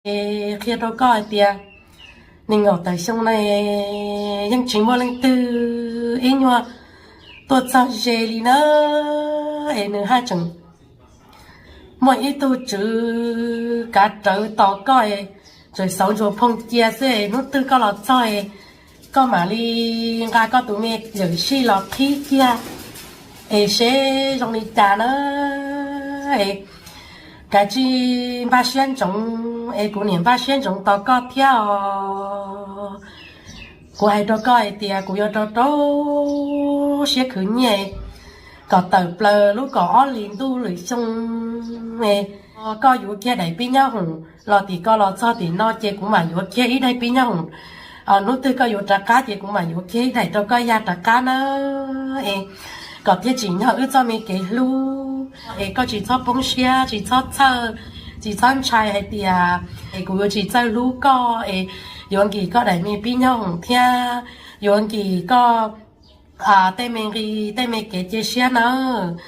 Es qhia rau koj hais tias nees nkaum tawm xyoo na, yeej tsis muaj leej twg ib nyuag tuaj txog ze li na. Es nws haj tseem muaj ib tug tswv kav rawv tos koj, tseem xauv ntsuas phooj cia xwb. Hnub twg koj los txog, koj mam li nqa koj tus me yawm sij los qhib kiag es seb zoo li cas na. Es kav tsij npaj siab ntsoov, es kuv niam npaj siab ntsoov tos koj thiab os. Kuv hais rau koj hais tias kuv yuav rau rau siab khwv nyiaj kom tawm plaws lub kaum ob hlis ntuj lwm xyoo. Koj yuav kiag daim pib nyob hoom los tim koj los txog tim no ces kuv mam yuav kiag ib daim pib nyob hoom. Hnub twg koj yuav rov qab ces kuv mam yuav kiag ib daim rau koj ya rov qab na. Es kom thiaj tsim nyog wb txoj me kev hlub, es koj tsis txhob poob siab, tsis txhob txhawj, tsis txhob ntshai hais tias es kuv yuav tsis txawj hlub koj es yuav nkim koj daim me pib nyob hoom thiab yuav nkim koj tej me nqi tej me kev cia siab nawb.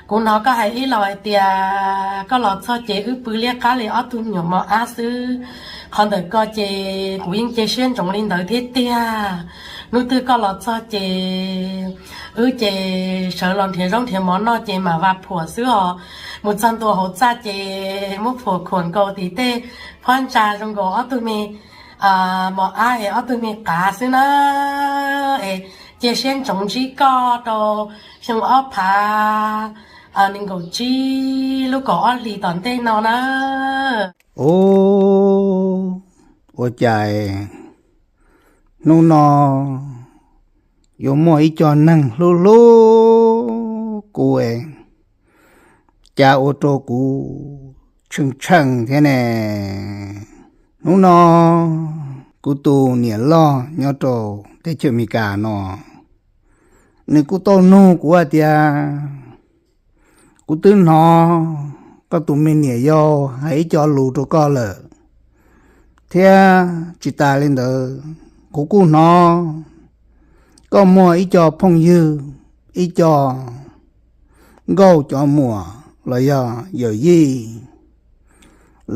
Kuv hnov koj hais ib los hais tias koj los txog ces wb pw liab qab li ob tug me nyuam mos ab xwb. Qhov ntawm koj ces kuv yeej cia siab ntsoov li ntawd thiab tiag. Hnub twg koj los txog ces wb ces sawv los nrhiav zaub nrhiav mov noj ces mam vam phuam xwb os. Mus txog ntua hauv txaj ces muab phuam khuam nkaus tim tej phab ntsa zoo nkaus ob tug me mos ab es ob tug me qav xwb na. Es cia siab ntsoov ntsib koj rau xyoo ob phav nees nkaum tsib lub kaum ob hlis tom ntej no na. Ub, ua cas hnub no yuav muaj ib co neeg hlub hlub kuv, cas ua rau kuv tsheej tsheej thiab ne. Hnub no kuv tus niam loj nyob rau teb chaws Amelikas no, nws kuj tau nug kuv hais tias, kuv twb hnov koj tus me niam yau hais ib co lus rau koj lawm, thiab tsis tas li ntawd, kuv kuj hnov koj muaj ib co phooj ywg, ib co nkauj cov muam los yog yawm yij,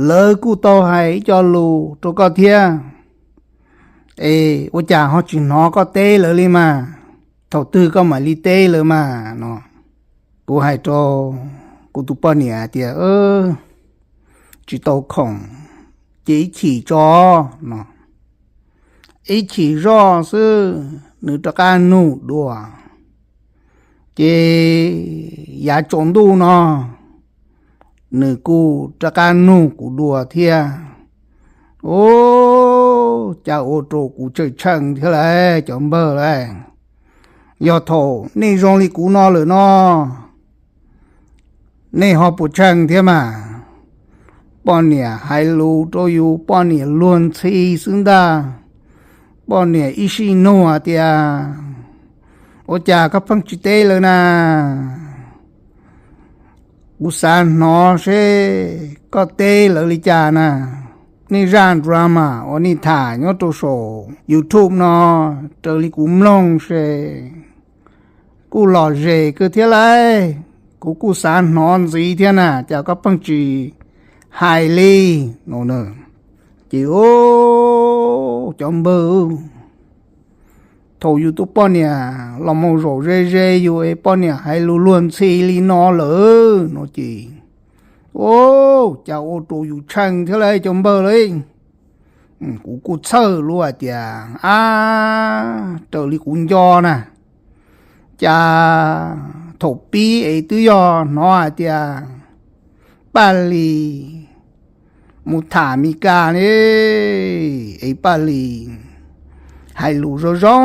lawv kuj tau hais ib co lus rau koj thiab. Es ua cas ho tsis hnov koj teb lawv li mas? Thaum twg koj mam li teb lawv mas no? Kuv hais rau kuv tus poj niam tias, tsis tau khoom, ces ib chim tso no. Ib chim zoj xwb nws rov qab nug dua, ces yav tsaus ntuj no nws kuj rov qab nug kuv dua thiab. Ub, cas ua rau kuv tsheej tsheej thiab lauj cov npawg lauj. Yog thaum nej zoo li kuv no lawm no, nej ho puas tsheej thiab mas? Poj niam hais lus rau yus, poj niam luag ntxhi xwb ntag. Poj niam ib sij nug hais tias, ua cas koj pheej tsis teb lawv na? Kuv xav hnov seb koj teb lawv li cas na. Nej zaj drama uas nej tham nyob rau saum YouTube no, raws li kuv mloog se kuj lom zem kawg thiab lauj. Kuv kuj xav hnov ntxiv thiab na, cas koj pheej tsis hais li no. Ces cov npawg, thaum yus tus poj niam los mus zaum ze ze yus es poj niam hais lus luag ntxhi li no lawm no ces, ub, cas ua rau yus tsheej thiab lauj cov npawg lauj. Kuv kuj txhawj lub hais tias, ab, raws li kuv nco na, cas thaum pib es twb yog hnov hais tias Paj Lis mus tham Mes Kas ne, es Paj Lis hais lus zoo zoo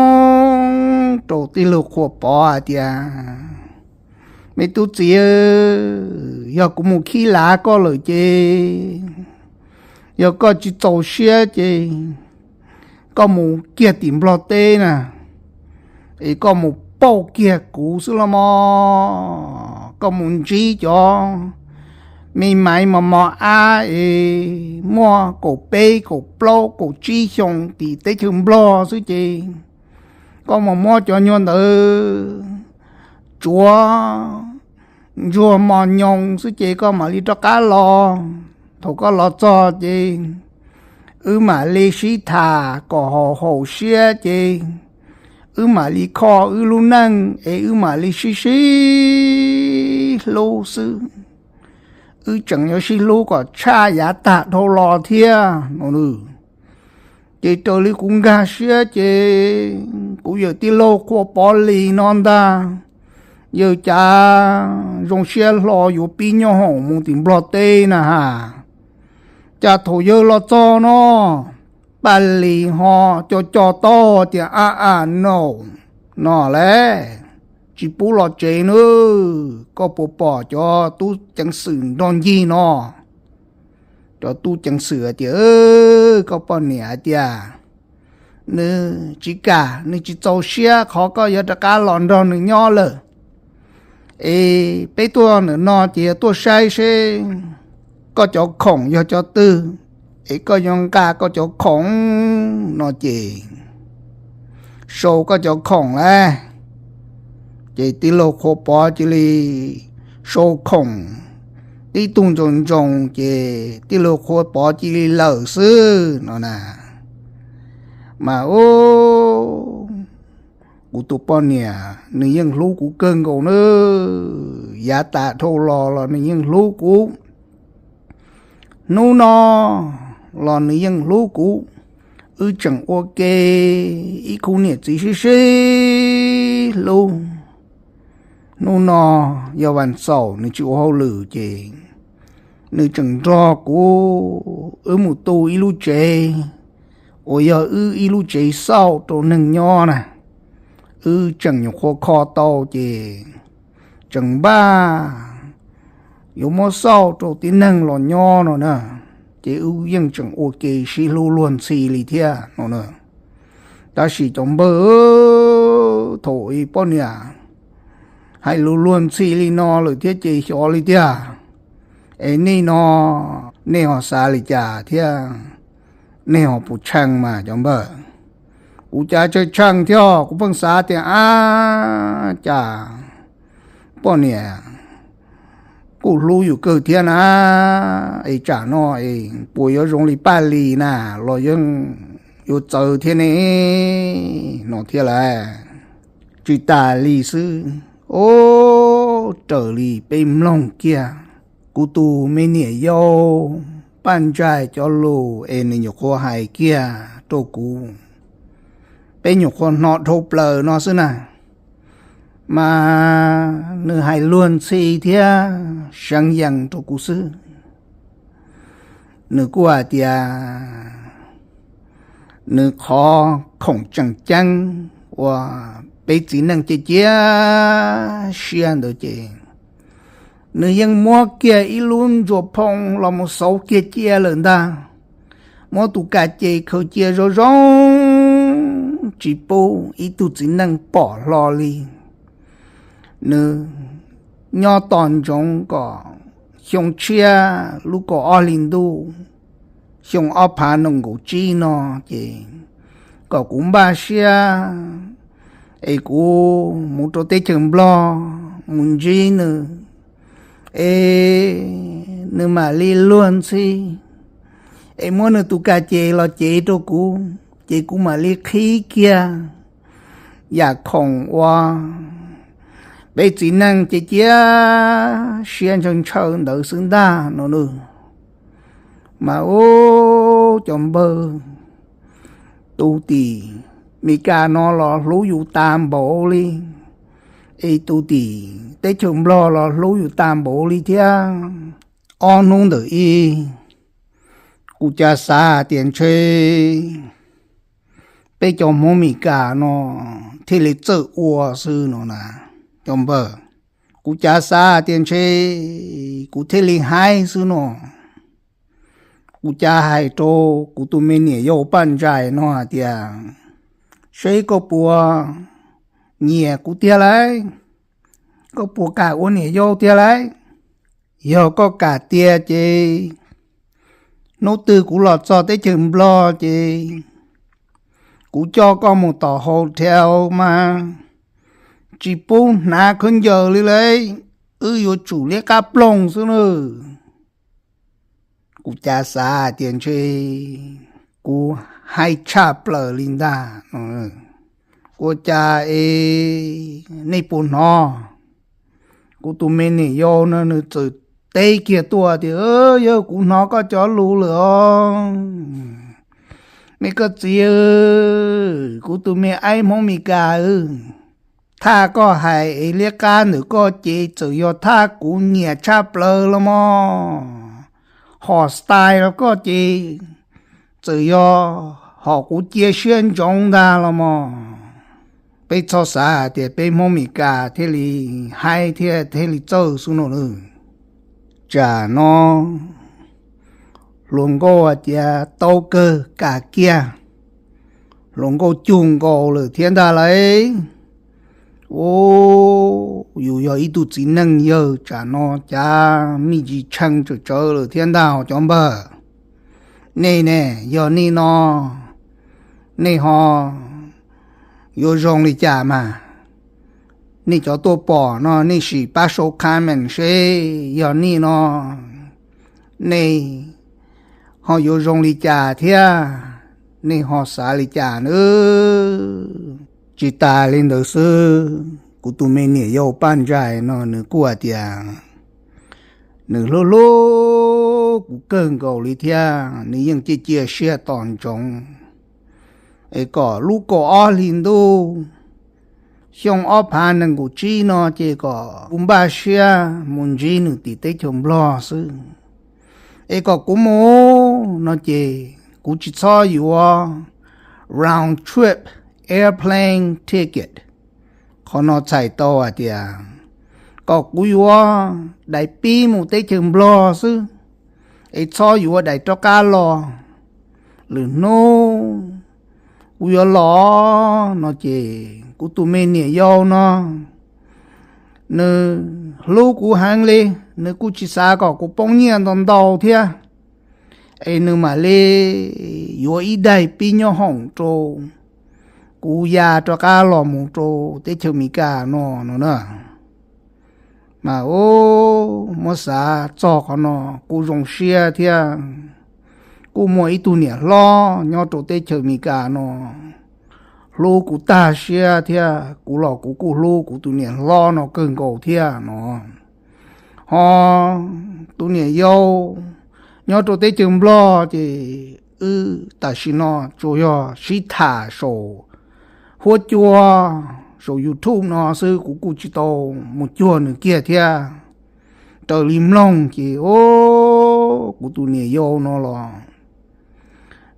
rau tij laug Qhua Pov hais tias, me tub txiv, yog kuv mus khib lav koj lawm ces, yog koj tsis txaus siab ces koj mus kiag tim Nplog teb na, es koj mus pauj kiag kuv xwb los mas, koj mus ntsib cov me maiv mos mos ab es muaj kaum peb kaum plaub kaum tsib xyoo tim teb chaws Nplog xwb ces koj mus muab cov nyuag ntawd tsuav ntsuag mos nyoos xwb ces koj mam li rov qab los. Thaum koj los txog ces wb mam li sib tham kom haum haum siab ces wb mam li kho wb lub neej es wb mam li sib sib hlub xwb. Wb tseem yuav sib hlub kom tshaj yav tag dhau los thiab no. Ces raws li kuv nkag siab ces kuv yawm tij laug Qhua Pov Lis no ntag, yawg cas zoo siab hlo yuav pib nyob hoom mus tim Nplog teb na has. Cas thaum yawg los txog no, Paj Lis ho co co taub tias, A a no, no le, tsis pub los tsev nawb, koj puas pom cov tub ceev xwm nrog ncig no? Cov tub ceev xwm tias, Koj poj niam hais tias nws tsis kam, nws tsis txaus siab qhov koj yuav rov qab los nrog nws nyob lawm. Es peb tuaj ntawm no ces yog tuaj saib seb koj cov khoom yog cov twg, es koj yuav nqa koj cov khoom no ces sau koj cov khoom lawm. Ces tij laug Qhua Pov cia li sau khoom tib tug ntsoos ntsoos ces tij laug Qhua Pov cia li lawm xwb no na. Mas ub, kuv tus poj niam nws yeej hlub kuv kawg nkaus na, yav tas dhau los los nws yeej hlub kuv, hnub no los nws yeej hlub kuv. Wb tseem ua ke ib khub niam txiv sib sib hlub. Hnub no yog vas xaum nws tsis ua hauj lwm ces nws tseem nrog kuv wb mus tu ib lub tsev uas yog wb ib lub tsev xauj rau neeg nyob na. Wb tseem nyuam qhuav kho tau ces tseem npaj yuav muab xauj rau tib neeg los nyob no na. Ces wb yeej tseem ua ke sib hlub luag ntxhi li thiab no na. Tab sis cov npawg, thaum ub poj niam hais lus luag ntxhi li no lawm thiab ces xyov li tiag. Es nej no, nej ho xav li cas thiab? Nej ho puas tshee mas cov npawg? Kuv cas tshee tshee thiab, kuv pheej xav tias, Ab, cas poj niam kuj hlub yus kawg thiab na, es tsam no es puas yuav zoo li Paj Lis na los yeej yuav txawv thiab ne, no thiab lawm. Tsis tas li xwb, o, raws li peb mloog kiag kuv tus me niam yau Paj Ntsais cov lus es nws nyuam qhuav hais kiag rau kuv, peb nyuam qhuav hnov dhau plaws no xwb na, mas nws hais luag ntxhi thiab seev yees rau kuv xwb. Nws kuj hais tias nws qhov khoom tseem ceeb uas peb txiv neej cia cia siab ntawd ces nws yeej muab kiag ib lub ntsuas phoo los mus xauv kiag cia lawm ntag. Muab tus kas ces khaws cia zoo zoo, tsis pub ib tug txiv neej pom hlo li. Nws nyob tos ntsoov kom xyoo tshiab lub kaum ob hli ntuj, xyoo ob phav nees nkaum tsib no ces kom kuv npaj siab es kuv mus rau teb chaws Nplog mus ntsib nws, es nws mam li luag ntxhi es muab nws tus kas ces los cev rau kuv, ces kuv mam li qhib kiag yam khoom uas peb txiv neej cia cia siab ntshaw ntshaw ntawd xwb ntag no nawb. Mas ub, cov npawg, tus tim Meskas no los hlub yus tas npaum li, es tus tim teb chaws Nplog los hlub yus tas npaum li thiab. Ob hnub ntawm ib, kuv cas xav hais tias ntshe peb cov Hmoob Meskas no thiaj li txawj ua xwb no na, cov npawg. Kuv cas xav hais tias ntshe kuv thiaj li haib xwb no. Kuv cas hais rau kuv tus me niam yau Paj Ntsais no hais tias, seb koj puas nyiam kuv tiag lauj? Koj puas kam ua niam yau tiag lauj? Yog koj kam tiag ces hnub twg kuv los txog teb chaws Nplog ces kuv coj koj mus tom hotel mas tsis pub hnav khaub ncaws li lauj, wb yuav tsum liab qab ploog xwb nawb. Kuv cas xav hais tias ntshe kuv hais tshaj plaws li ntag. Ua cas es nej puas hnov? Kuv tus me niam yau no nws txawm teb kiag tuaj tias, Yog kuv hnov koj cov lus lawm os. Me koj txiv, kuv tus me aib Hmoob Mes Kas, thaj koj hais es liab qab ntawm koj ces txawm yog thaj kuv nyiam tshaj plaws los mog. Hom style los koj ces txawm yog hom kuv cia siab ntsoov ntag los mog. Peb txhob xav hais tias peb Hmoob Mes Kas thiaj li haib thiab thiaj li txawj xwb no lawm. Tsam no hluas nkauj hais tias tau kawg kam kiag, hluas nkauj cug nkaus lawm thiab ntag lauj. Ua, yus yog ib tug txiv neej yawg tsam no cas me ntsis tshee tsawm tsawv lawm thiab ntag os cov npawg. Nej ne, yog nej no, nej ho yuav zoo li cas mas? Nej cov tuaj pom no nej sim pab sau comment seb yog nej no, nej ho yuav zoo li cas thiab nej ho xav li cas nawb. Tsis tas li ntawd xwb, kuv tus me niam yau Paj Ntsais no nws kuj hais tias nws hlub hlub kuv kawg nkaus li thiab nws yeej cia cia siab tos ntsoov es kom lub kaum ob hli ntuj xyoo ob phav nees nkaum tsib no ces kom kuv npaj siab mus ntsib nws tim teb chaws Nplog xwb. Es kom kuv mus no ces kuv tsis txhob yuav round trip airplane ticket. Qhov no txhais tau hais tias kom kuv yuav daim pib mus teb chaws Nplog xwb, es txhob yuav daim rov qab los. Lwm hnub kuv yuav los no ces kuv tus me niam yau no nws hlub kuv heev li, nws kuj tsis xav kom kuv poob nyiaj ntau ntau thiab, es nws mam li yuav ib daim pib nyob hoom rau kuv ya rov qab los mus rau teb chaws Amelikas no no na. Mas muab xav txog qhov no kuj zoo siab thiab. Kuj muaj ib tug niam hlob nyob rau teb chaws Amelikas no hlub kuv tag siab thiab, kuv los kuv kuj hlub kuv tus niam hlob no kawg nkaus thiab no. Ho tus niam yau nyob rau teb chaws Nplog ces wb tam sim no tsuas yog sib tham saum huab cua, saum YouTube no xwb, kuv kuj tsis tau mus cuag nws kiag thiab. Raws li mloog ces o, kuv tus niam yau no los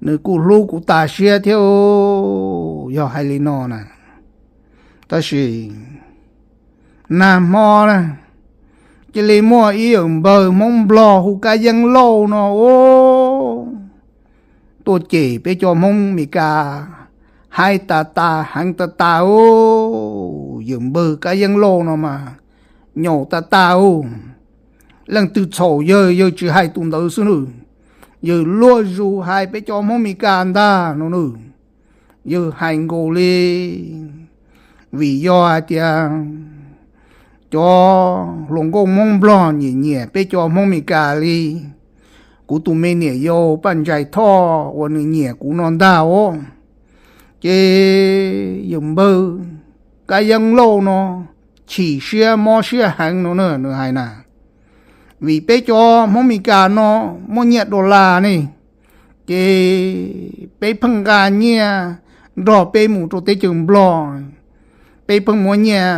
nws kuj hlub kuv tas siab thiab, yog hais li no na. Tab sis nag hmo na, cia li muaj ib yawm npawg Hmoob Nplog hu Kab Yeeb Lauj no tuaj cem peb cov Hmoob Amelikas, hais tas tas heev tas tas os. Yawm npawg Kab Yeeb Lauj no mas nyaum tas tas os. Leej twg txhaum yawg, yawg tsis hais tus ntawd xwb nws, yawg luag zus hais peb cov Hmoob Amelikas ntag no nws. Yawg hais nkaus li, vim yog hais tias cov hluas nkauj Hmoob Nplog nyiam nyiam peb cov Hmoob Amelikas li kuv tus me niam yau Paj Ntsais Thoj uas nws nyiam kuv no ntag os. Ces yawm npawg Kab Yeeb Lauj no chim siab mob siab heev no na, nws hais na, vim peb cov Hmoob Amelikas no muaj nyiaj dollar ne, ces peb pheej nqa nyiaj nrog peb mus rau teb chaws Nplog, peb pheej muab nyiaj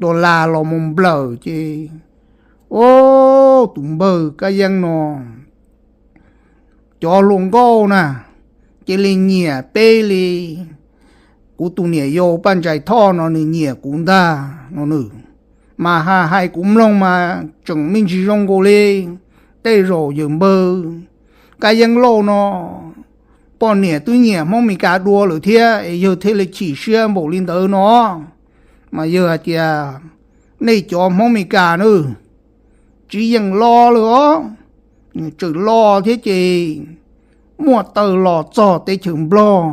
dollar los mus nplawm ces, o, tus npawg Kab Yeeb no cov hluas nkauj na cia li nyiam peb li kuv tus niam yau Paj Ntsais Thoj no nws nyiam kuv ntag no nws. Mas hais hais kuv mloog mas tseem me ntsis zoo nkaus li tej zaum yawm npawg Kab Yeeb Lauj no poj niam twb nyiam Hmoob Amelikas dua lawm thiab es yawg thiaj li chim siab npaum li ntawd no. Mas yawg hais tias nej cov Hmoob Amelikas na, tsis yeem los lawm os, tseem los thiab ces muaj taw los txog teb chaws Nplog,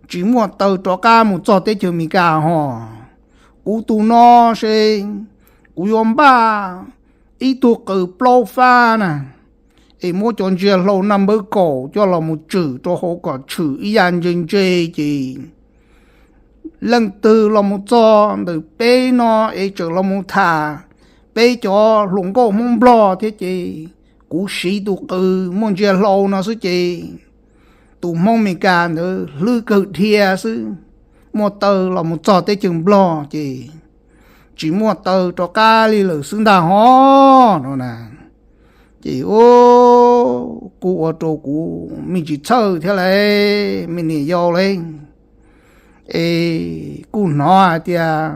tsis muaj taw rov qab mus txog teb chaws Amelikas hos. Kuv tus no se kuv yuav npaj ib tug qws plaub fab na, es muab cov ntsia hlau naj npawb kaum coj los mus tswm rau hauv kom tshwm ib yam ntse ntse ces leej twg los mus txog ntawm peb no es tseem los mus tham peb cov hluas nkauj Hmoob Nplog thiab ces kuv siv tus qws muaj ntsia hlau no xwb ces tus Hmoob Meskas ntawd hlwb kawg dhia xwb, muaj taw los mus txog teb chaws Nplog ces tsis muaj taw rov qab li lawm xwb ntag ho no na. Ces kuj ua rau kuv me ntsis txhawj thiab lauj, me niam yau lauj, es kuj hnov hais tias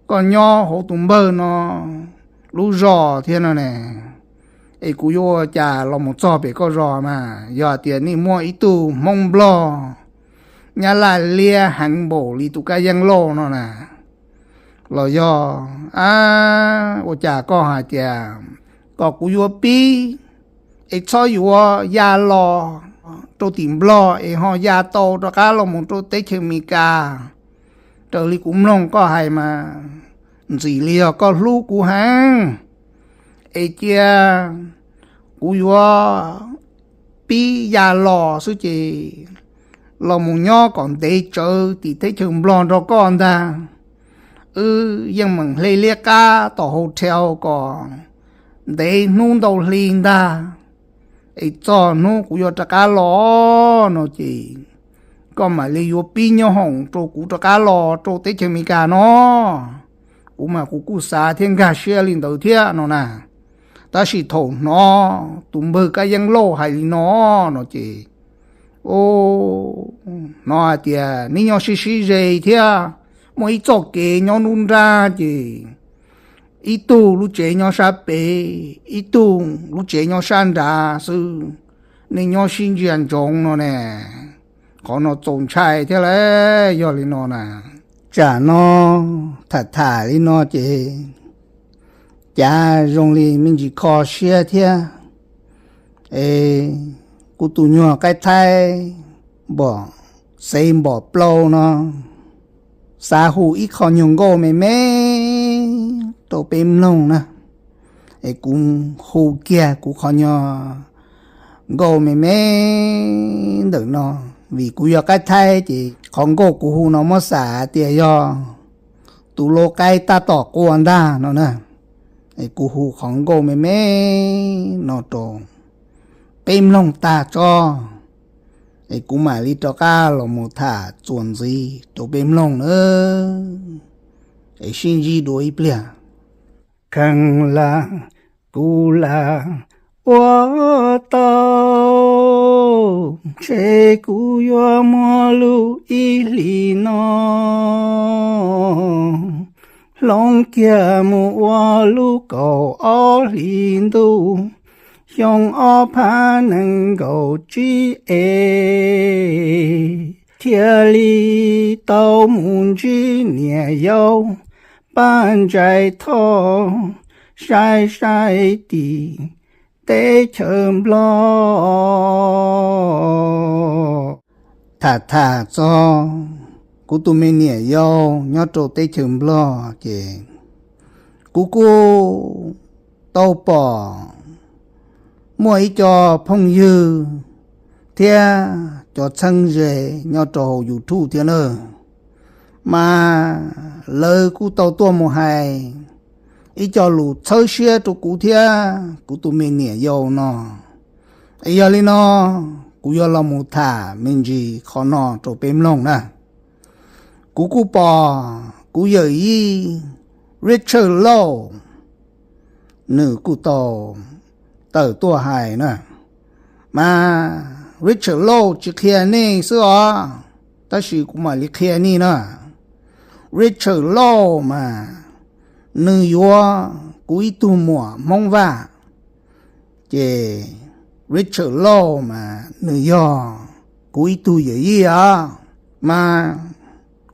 koj nyob hauv tus npawg no lub zos thiab no ne, es kuv yuav ua cas los mus txog pem koj zos mas yog tias nej muaj ib tug Hmoob Nplog Nyab Laj liab heev npaum li tus Kab Yeeb Lauj no na, los yog a, ua cas koj hais tias kom kuv yuav pib es txhob yuav ya los rau tim Nplog es ho ya tau rov qab los mus rau teb chaws Amelikas. Raws li kuv mloog koj hais mas ntxim li yog koj hlub kuv heev, es cia kuv yuav pib ya los xwb ces los mus nyob kom ntev tsawv tim teb chaws Nplog nrog koj ntag. Wb yeej meem hle liab qab tom hotel kom ntev hnub ntau hli ntag, es txog hnub kuv yuav rov qab los no ces koj mam li yuav pib nyob hoom rau kuv rov qab los rau teb chaws Amelikas no. Kuv mas kuv kuj xav thiab nkag siab li ntawd thiab no na. Tab sis thaum hnov tus npawg Kab Yeeb Lauj hais li no no ces, hnov hais tias neb nyob sib sib ze thiab muaj ib txoj kev nyob nruab nrab ces ib tug lub tsev nyob sab pem, ib tug lub tsev nyob sab nrad xwb, nej nyob sib ntsia ntsoov no ne. Qhov no txaus ntshai thiab lauj, yog li no na. Tsam no tham tham li no ces cav zoo li me ntsis kho siab thiab. Es kuv tus nyuag qaib thaib npom xev npom plaub no xav hu ib qho nyuag nkauj me me rau peb mloog na. Es kuv hu kiag kuv qhov nyuag nkauj me me ntawm no, vim kuv yog qaib thaib ces qhov nkauj kuv hu no muab xav tias yog tus lau qaib tab tom quaj ntag no na. Es kuv hu qhov nkauj me me no rau peb mloog tag tso, es kuv mam li rov qab los mus tham txuas ntxiv rau peb mloog na. Es sib ntsib dua ib pliag. Kheev lam kuv lam ua tau, ntshe kuv yuav muaj lub ib hlis no, hloov kiag mus ua lub kaum ob hlis ntuj, xyoo ob phav nees nkaum tsib es thiaj li tau mus ntsib niam yau Paj Ntsais Thoj, saib saib tim teb chaws Nplog. Tham tham txog kuv tus me niam yau nyob rau teb chaws Nplog ces kuv kuj tau pom muaj ib co phooj ywg thiab cov txheeb ze nyob rau hauv YouTube thiab na, mas lawv kuj tau tuaj mus hais ib co lus txhawb siab rau kuv thiab kuv tus me niam yau no. Es yog li no, kuv yuav los mus tham me ntsis qhov no rau peb mloog na. Kuv kuj pom kuv yawm yij Richard Lauj, nws kuj tau tawm tuaj hais na. Mas Richard Lauj tsis qhia nej xwb os, tab sis kuv mam li qhia nej na. Richard Lauj mas nws yuav kuv ib tug muam Hmoob Vaj, ces Richard Lauj mas nws yog kuv ib tug yawm yij os. Mas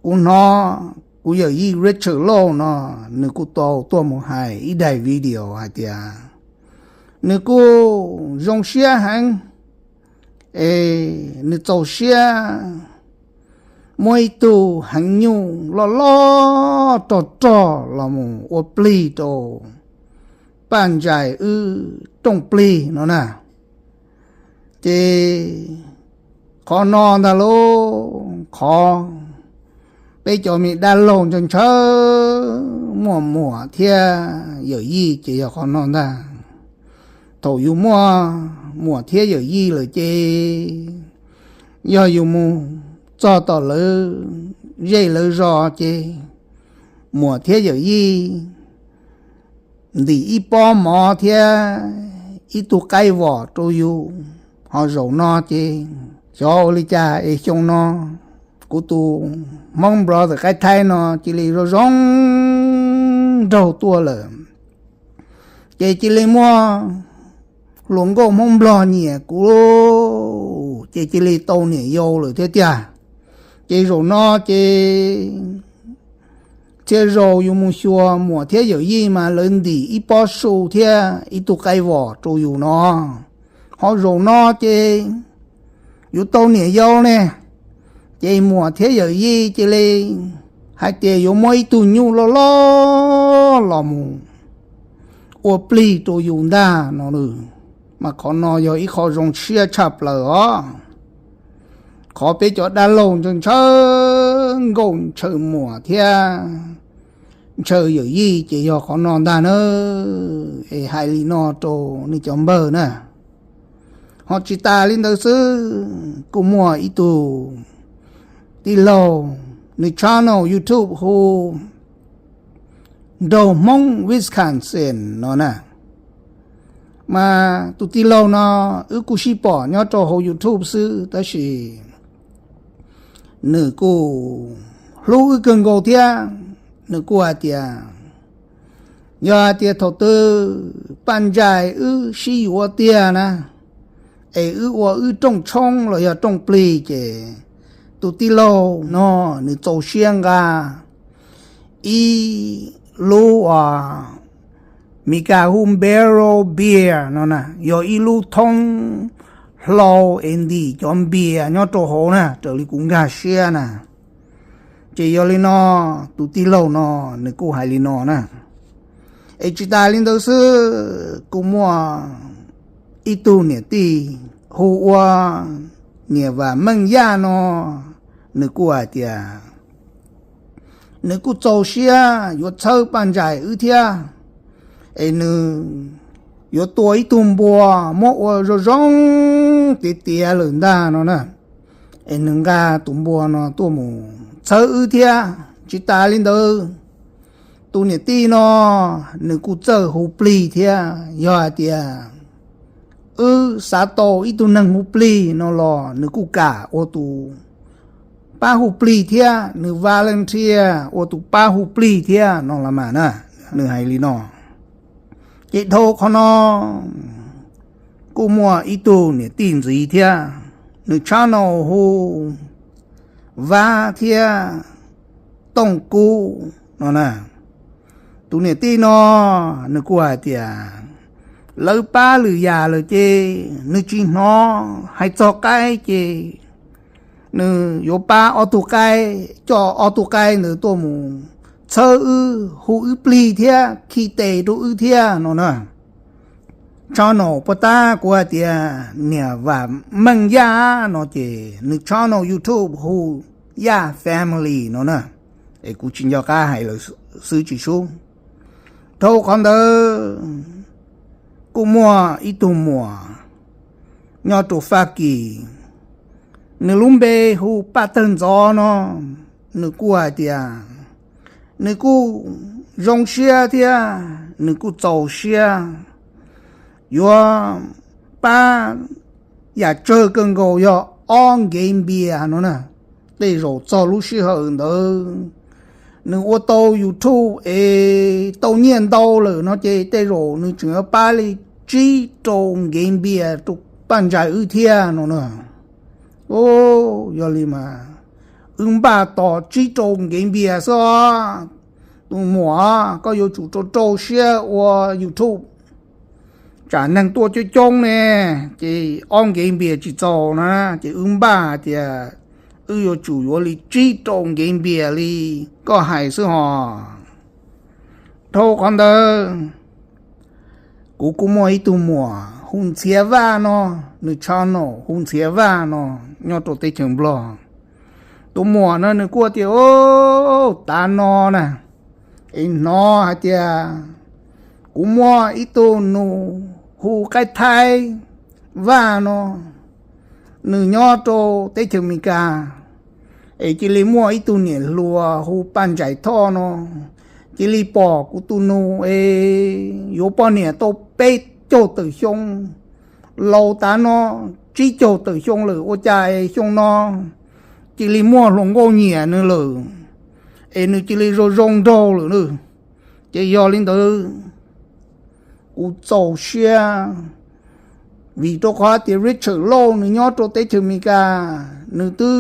kuv hnov kuv yawm yij Richard Lauj no, nws kuj tau tuaj mus hais ib daim video hais tias nws kuj zoo siab heev, es nws txaus siab muab ib tug heev nyuj loj loj rog rog los mus ua plig rau Paj Ntsais wb rooj plig no na. Ces qhov no ntag lauj, qhov peb cov me dab laug ntshaw ntshaw muaj muam thiab yawm yij ces yog qhov no ntag. Thaum yus muaj muam thiab yawm yij lawm ces yog yus mus txog tom lawv zej lawv zos ces muam thiab yawm yij ntim ib pob mov thiab ib tug qaib vom rau yus. Ho zaum no ces xyov ua li cas es xyoo no kuv tus Hmoob brother qaib thaib no cia li zoo zoo nraug tuaj lawm. Ces cia li muaj hluas nkauj Hmoob Nplog nyiam kuv, ces cia li tau niam yau lawm thiab tiag. Ces zaum no ces txhia zaus yus mus xyuas muam thiab yawm yij mas lawv ntim ib pob su thiab ib tug qaib vom rau yus no. Ho zaum no ces yuav tau niam yau ne, ces muam thiab yawm yij cia li hais tias yuav muab ib tug nyuj loj loj los mus ua plig rau yus ntag no. Mas qhov no yog ib qho zoo siab tshaj plaws os. Qhov peb cov dab laug ntshaw ntshaw nkauj ntshaw muam thiab ntshaw yawm yij ces yog qhov no ntag na. Es hais li no rau nej cov npawg na. Ho tsis tas li ntawd xwb, kuj muaj ib tug tij laug, nws channel YouTube hu Nraug Hmoob Wisconsin no na. Mas tus tij laug no wb kuj sib pom nyob rau hauv YouTube xwb tab sis nws kuj hlub wb kawg nkaus thiab. Nws kuj hais tias yog hais tias thaum twg Paj Ntsais wb sib yuav tiag na, es wb ua wb rooj tshoob los yog rooj plig ces tus tij laug no nws txaus siab nqa ib lub uas Mis Kas hu barrel beer no na, yog ib lub thoob hlau es ntim cov npias nyob rau hauv na, raws li kuv nkag siab na. Ces yog li no, tus tij laug no nws kuj hais li no na. Es tsis tas li ntawd xwb, kuj muaj ib tug niam tij hu ua niam Vam Meej Yaj no, nws kuj hais tias nws kuj txaus siab yuav txhawb Paj Ntsais wb thiab, es nws yuav tua ib tug npua muab ua zoo zoo tiav tiav lawm ntag no na. Es nws nqa tus npua no tuaj mus txhawb wb thiab. Tsis tas li ntawd, tus niam tij no nws kuj txawj hu plig thiab. Yog hais tias wb xav tau ib tug neeg hu plig no los nws kuj kam ua tus pab hu plig thiab, nws volunteer ua tus pab hu plig thiab no los mas na. Nws hais li no. Ces dhau qhov no kuj muaj ib tug niam tij ntxiv thiab, nws channel hu Vab thiab Tooj Kub no na. Tus niam tij no nws kuj hais tias lawv pab lwm yam lawm ces nws tsis hnov, hais txog qaib ces nws yuav pab ob tug qaib, coj ob tug qaib ntawd tuaj mus txhawb wb, hu wb plig thiab khi tes rau wb thiab no na. Channel puag ta kuv hais tias niam Vam Meej Yaj no ces nws channel YouTube hu Yaj Family no na. Es kuv tsis nco qab hais lawm xwb tsis sub. Dhau qhov ntawd kuj muaj ib tug muam nyob rau Fab Kis, nws lub npe hu Paj Tawg Ntxov no. Nws kuj hais tias nws kuj zoo siab thiab nws kuj txaus siab yuav pab yam tsawg kawg nkaus yog ob nkev npias no na. Tej zaum txog lub sij hawm ntawd nws ua tau YouTube es tau nyiaj ntau lawm no ces tej zaum nws tseem yuav pab li tsib rau nkev npias rau Paj Ntsais wb thiab no na. Yog li mas wb npaj tos tsib rau nkev npias xwb os. Tus muam, koj yuav tsum rau rau siab ua YouTube, tsam neeg tuaj coob coob ne, ces ob nkev npias tsis txaus na. Ces wb npaj hais tias wb yuav tsum yuav li tsib rau nkev npias li koj hais xwb hos. Dhau qhov ntawd kuv kuj muaj ib tug muam hu Ntxhiav Vaj no, nws channel hu Ntxhiav Vaj no nyob rau teb chaws Nplog. Tus muam no nws kuj tias, Tav no na, es hnov hais tias kuv muaj ib tug nus hu Qaib Thaib Vaj no, nws nyob rau teb chaws Amelikas, es cia li muaj ib tug niam hluas hu Paj Ntsais Thoj no, cia li pom kuv tus nus es yuav poj niam tau peb caug tawm xyoo, laus tav no tsib caug tawm xyoo lawm, ua cas es xyoo no cia li muaj hluas nkauj nyiam nws lawm, es nws cia li zoo zoo nraug lawm na. Ces yog li ntawd, kuv txaus siab, vim rau qhov tias Richard Lauj nws nyob rau teb chaws Amelikas, nws twb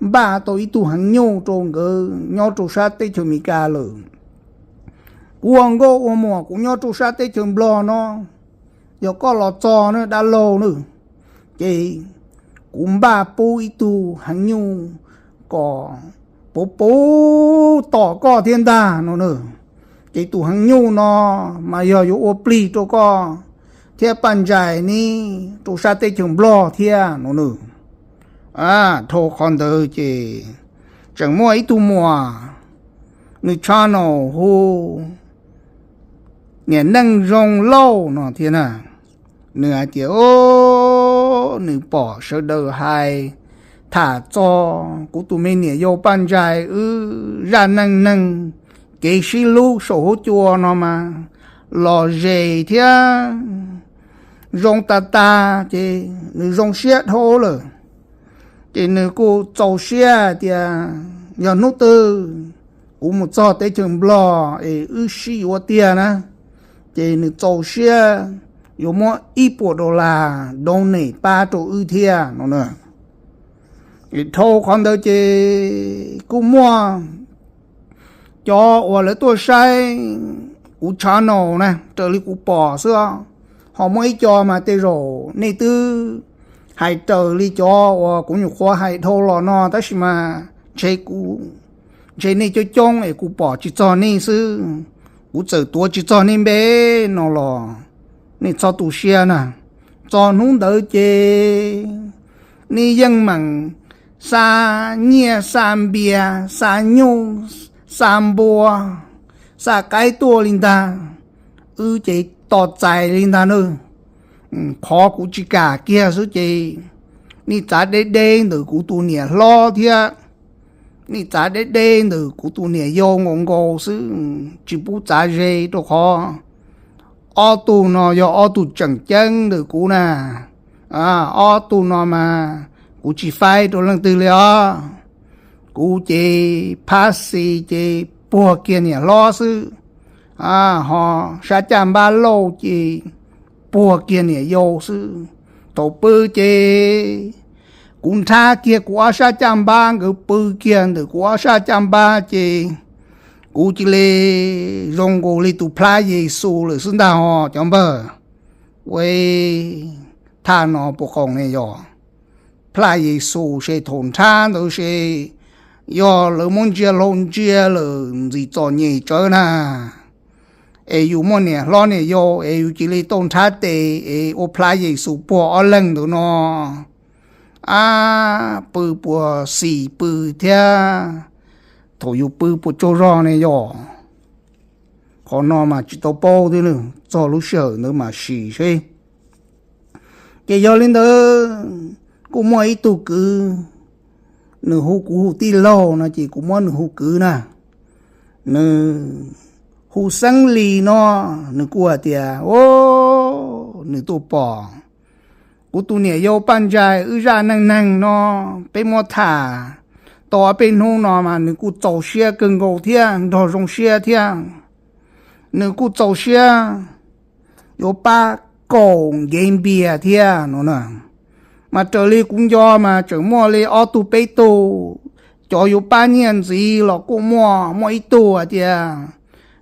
npaj tau ib tug heev nyuj rau nkawd nyob rau sab teb chaws Amelikas lawm. Kuv ua nkauj ua muam kuv nyob rau sab teb chaws Nplog no, yog koj los txog na dab laug na, ces kuv npaj pub ib tug heev nyuj kom puv puv tom koj thiab ntag no na. Ces tus heev nyuj no mas yog yuav ua plig rau koj thiab Paj Ntsais neb rau sab teb chaws Nplog thiab no na. Dhau qhov ntawd ces tseem muaj ib tug muam, nws channel hu Niam Neej Zoo Lauj no thiab na. Nws hais tias, nws pom sawv daws hais tham txog kuv tus me niam yau Paj Ntsais wb zaj neej neeg kev sib hlub saum huab cua no mas los zes thiab zoo tas tas, ces nws zoo siab dhau lawm. Ces nws kuj txaus siab tias yog hnub twg kuv mus txog teb chaws Nplog es wb sib yuav tiag na, ces nws txaus siab yuav muab ib puas dollar donate pab rau wb thiab no na. Dhau qhov ntawd ces kuj muaj cov uas lawv tuaj saib kuv channel na, raws li kuv pom xwb, ho muaj ib co mas tej zaum nej twb hais raws li cov uas kuv nyuam qhuav hais dhau los no, tab sis mas ntshe kuv, ntshe nej coob coob es kuv pom tsis txog nej xwb, kuv txawm tuav tsis txog nej npe no los nej txhob tu siab na. Txog hnub ntawd ces nej yeej meem xa nyiaj xa npias xa nyuj xa npua xa qaib tuaj li ntag, wb ces tos txais li ntag na. Qhov kuv tsis kam kiag xwb ces nej txav deb deb ntawm kuv tus niam hlob thiab, nej txav deb deb ntawm kuv tus niam yau nkaus nkaus xwb, tsis pub txav ze, rau qhov ob tug no yog ob tug tseem ceeb ntawm kuv na. Ob tug no mas kuv tsis faib rau leej twg li os. Kuv ces phab xis ces puag kiag niam hlob xwb, ho sab caj npab lauj ces puag kiag niam yau xwb. Thaum pw ces kuv nrhab kiag kuv ob sab caj npab, nkawd pw kiag ntawm kuv ob sab caj npab ces kuv cia li zoo nkaus li tus plab Yexus lawm xwb ntag ho cov npawg. Ua, thaj no puas qoom ne yog? Plab Yexus ces thaum nrhab ntawd ces yog lawv muab ntsia hlau ntsia lawm ntxim txom nyem tsawv na. Es yus muaj niam hlob niam yau es yus cia li tau nrhab tes es ua plab Yexus puag ob leeg ntawd no, ab, pw puas xis pw thiab, thaum yus pw puas tsaug zog ne yog? Qhov no mas tsis tau paub thiab, txog lub sij hawm ntawd mas sim seb. Ces yog li ntawd, kuj muaj ib tug kwv, nws hu kuv hu tij laug no ces kuv muab nws hu kwv na. Nws hu Xeeb Lis no, nws kuj hais tias, o, nws tuaj pom kuv tus niam yau Paj Ntsais wb zaj neej neeg no, peb muab tham tau ob peb hnub no mas nws kuj txaus siab kawg nkaus thiab nrog zoo siab thiab. Nws kuj txaus siab yuav pab kaum nkev npias thiab no na. Mas raws li kuv nco mas tseem muaj li ob tug peb tug, cov yuav pab nyiaj ntxiv los kuj muaj, muaj ib tug hais tias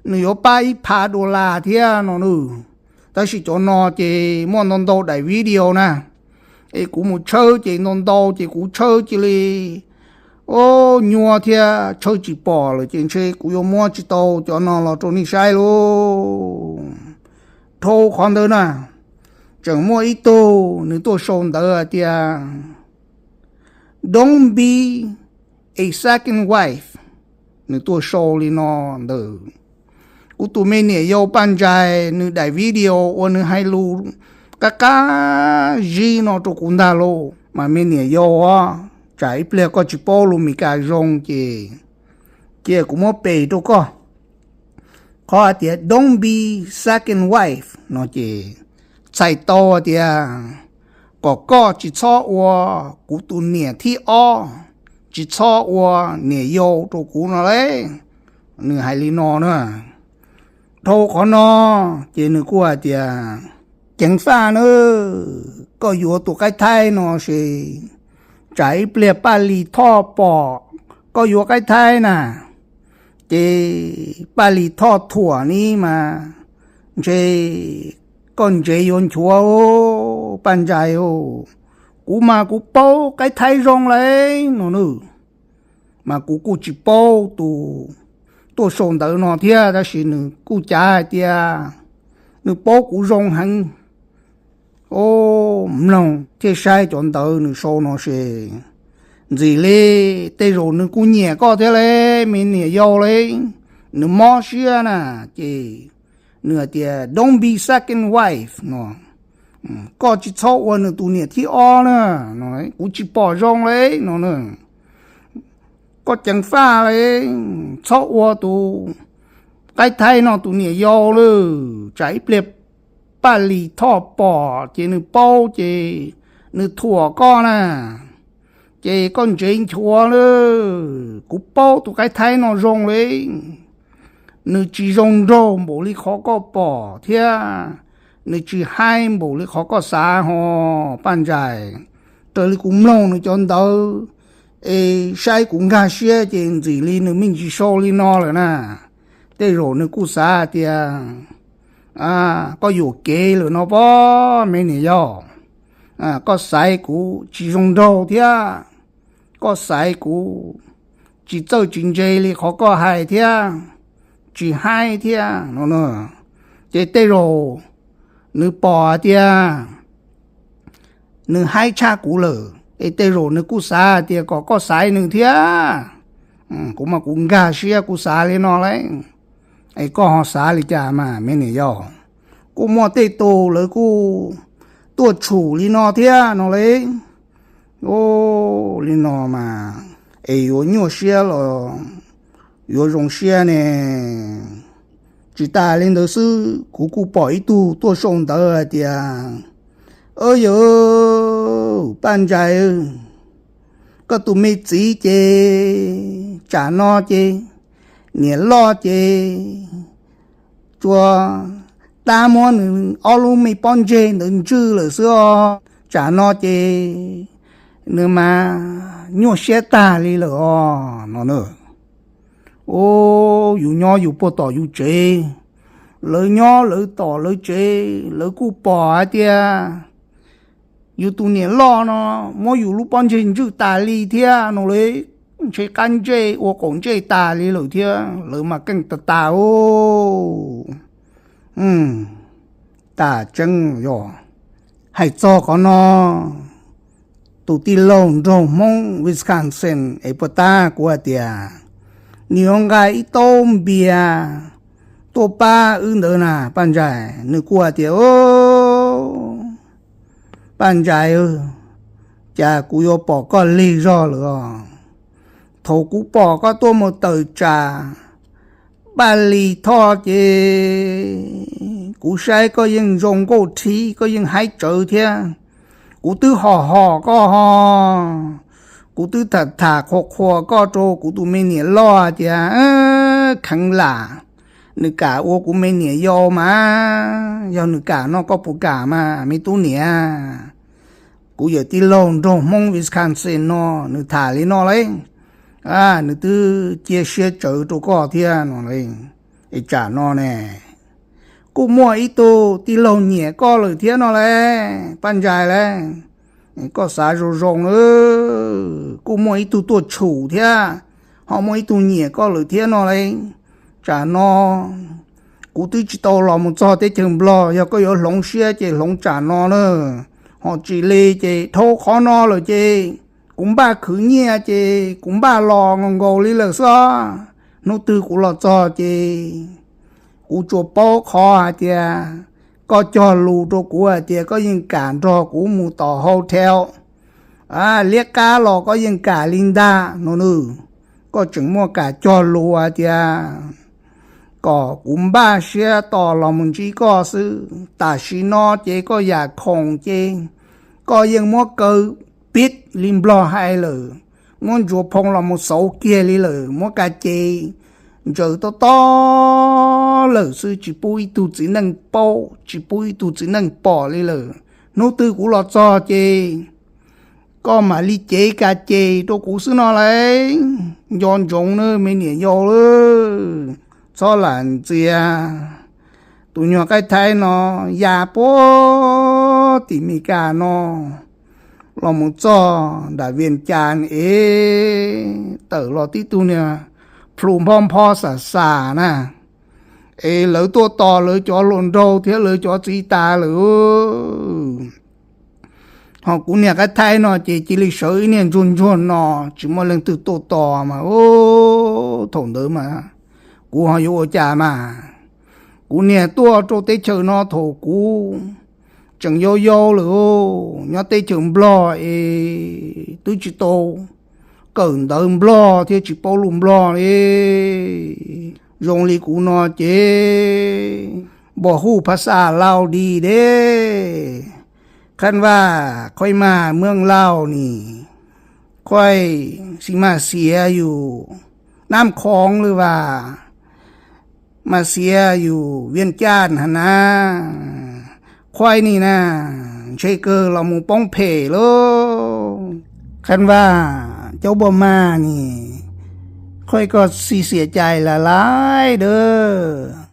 nws yuav pab ib phav dollar thiab no na. Tab sis cov no ces muaj ntau ntau daim video na, es kuv mus tshawb ces ntau ntau ces kuv tshawb cia li, o, nyuaj thiab tshawb tsis pom lawm ces ntshe kuv yuav muab tsis tau cov no los rau nej saib lauj. Dhau qhov ntawd na, Tseem muaj ib tug nws tuaj sau ntawv hais tias, Don't be a second wife. Nws tuaj sau li no ntawm kuv tus me niam yau Paj Ntsais, nws daim video uas nws hais lus qab qab zib no rau kuv ntag lauj. Mas me niam yau, tsam ib pliag koj tsis paub lus Meskas zoo ces cia kuv muab pes rau koj. Qhov hais tias don't be second wife no ces txhais tau hais tias kom koj tsis txhob ua kuv tus niam thib ob, tsis txhob ua niam yau rau kuv no lauj. Nws hais li no na. Dhau qhov no ces nws kuj hais tias, ceev faj na, koj yuav tus qaib thaib no ces tsam ib pliag Paj Lis Thoj pom koj yuav qaib thaib na, ces Paj Lis Thoj thuam ni mas ntshe koj ntsev yuav nchuav, Paj Ntsais. Kuv mas kuv paub qaib thaib zoo lauj no na. Mas kuv kuj tsis paub tus tuaj sau ntawv no thiab, tab sis nws kuj cav hais tias nws paub kuv zoo heev. Mloog thiab saib cov ntawv nws sau no ces ntxim li tej zaum nws kuj nyiam koj thiab lauj, me niam yau lauj. Nws mob siab na, ces nws hais tias don't be second wife no, koj tsis txhob ua nws tus niam thib ob na no, kuv tsis pom zoo lauj no. Koj ceev faj lauj, txhob ua tus qaib thaib no tus niam yau lawm, tsam ib pliag Paj Lis Thoj pom ces nws paub ces nws thuam koj na, ces koj ntsev nchuav lawm. Kuv paub tus qaib thaib no zoo lauj, nws tsis zoo nraug npaum li qhov koj pom thiab nws tsis haib npaum li qhov koj xav ho, Paj Ntsais. Raws li kuv mloog nws cov ntawv es saib kuv nkag siab ces ntxim li nws me ntsis sau li no lawm na. Tej zaum nws kuj xav tias koj yuam kev lawm no pob, me niam yau. Koj xaiv kuv tsis zoo nraug thiab koj xaiv kuv tsis txawj tsis ntse li qhov koj hais thiab tsis haib thiab no. Ces tej zaum nws pom hais tias nws haib tshaj kuv lawm es tej zaum nws kuj xav hais tias kom koj xaiv nws thiab. Kuv mas kuv nkag siab kuv xav li no lauj. Es koj ho xav li cas mas, me niam yau? Kuj muaj tej tus lawv kuj tuaj tshum li no thiab no lauj. Li no mas es yuav nyuaj siab los yuav zoo siab ne? Tsis tas li ntawd xwb, kuv kuj pom ib tug tuaj sau ntawv hais tias, Au yawm, Paj Ntsais, koj tus me txiv ces tsam no ces niam loj ces tsuas tab muab nws ob lub me pob ntseg ntawd ntswj lawm xwb os. Tsam no ces nws mas nyuaj siab tag li lawm os no na. Yus nyob yus puag tom yus tsev, lawv nyob lawv tom lawv tsev, lawv kuj pom hais tias yus tus niam loj no muab yus lub pob ntseg ntswj tas li thiab no lauj. Ntshe qab ntsej ua qaum ntsej tas li lawm thiab, lawv mas keej tas tas os. Tas tseeb yog hais txog qhov no, tus tij laug nraug Hmoob Wisconsin es puas tab kuv hais tias nws yuav nqa ib taub npias tuaj pab wb ntawd na Paj Ntsais. Nws kuj hais tias, Paj Ntsais, cas kuv yuav pom koj lig zog lawm os. Thaum kuv pom koj tuaj mus tawm tsam Paj Lis Thoj ces kuv saib koj yeej zoo nkauj rhib, koj yeej haib tsawv thiab. Kuv twb hom hom koj ho, kuv twb tham tham qhuas qhuas koj rau kuv tus me niam loj tias kheev lam nws kam ua kuv me niam yau mas, yog nws kam no koj puas kam mas me tub niam? Kuv yawm tij laug nraug Hmoob Wisconsin no nws tham li no lauj, nws twb cia siab tsawv rau koj thiab no lauj. Es tsam no ne, kuj muaj ib tug tij laug nyiam koj lawm thiab no lauj Paj Ntsais lauj. Koj xav zoo zoo lawm, kuj muaj ib tug tuaj tshum thiab, ho muaj ib tug nyiam koj lawm thiab no lauj. Tsam no Kuv twb tsis tau los mus txog teb chaws Nplog, yog koj yuav hloov siab ces hloov tsam no na. Ho tsis li ces dhau qhov no lawm ces kuv npaj khwv nyiaj ces kuv npaj los nkaus nkaus li lawm xwb. Hnub twg kuv los txog ces kuv tsuas paub qhov hais tias koj cog lus rau kuv hais tias koj yeej kam nrog kuv mus tom hotel liab qab los koj yeej kam li ntag no nawb. Koj tseem muaj kam cog lus hais tias kom kuv npaj siab tos los mus ntsib koj xwb. Tam sim no ces koj yam khoom ces koj yeej muab kaw pib li Nplog hais lawm, muab ntsuav phoo los mus xauv kiag li lawm, muab ka ce ntsaws tob tob lawm xwb, tsis pub ib tug txiv neej paub, tsis pub ib tug txiv neej pom li lawm. Hnub twg kuv los txog ces koj mam li cev ka ce rau kuv xwb no lauj. Nco ntsoov nawb me niam yau, txhob lam ntxias. Tus nyuag qaib thaib no ya puag tim Meskas no los mus txog nram Vias Cas es tawm los tib tug niag plhu nphob nphob xas xas na, es lawv tuaj tos lawv cov hluas nraug thiab lawv cov txiv tas lawm. Ho kuv niag qaib thaib no ces cia li sawv ib niag ntsuag ntsuag no, tsis muaj leej twg tuaj tos mas, thaum ntawd mas kuv ho yuav ua cas mas. Kuv niag tuaj rau teb chaws no thaum kuv tseem yau yau lawm, nyob teb chaws Nplog es twb tsis tau kawm ntawv Nplog thiab tsis paub lus Nplog li. Zoo li kuv no ces npog hu phas xas Laus di deb, khaj vaj, khuaj mag maj Laus ni, khuaj xi mas xiav yus nab khoov lawm vas, mas xiav yus Vias Cas hab na, khuaj ni na, ntshe kawg los mus poob phem lauj. Khaj vaj, caub npog mag ni, khuaj koj xi xiam cai lawm lauj dawb.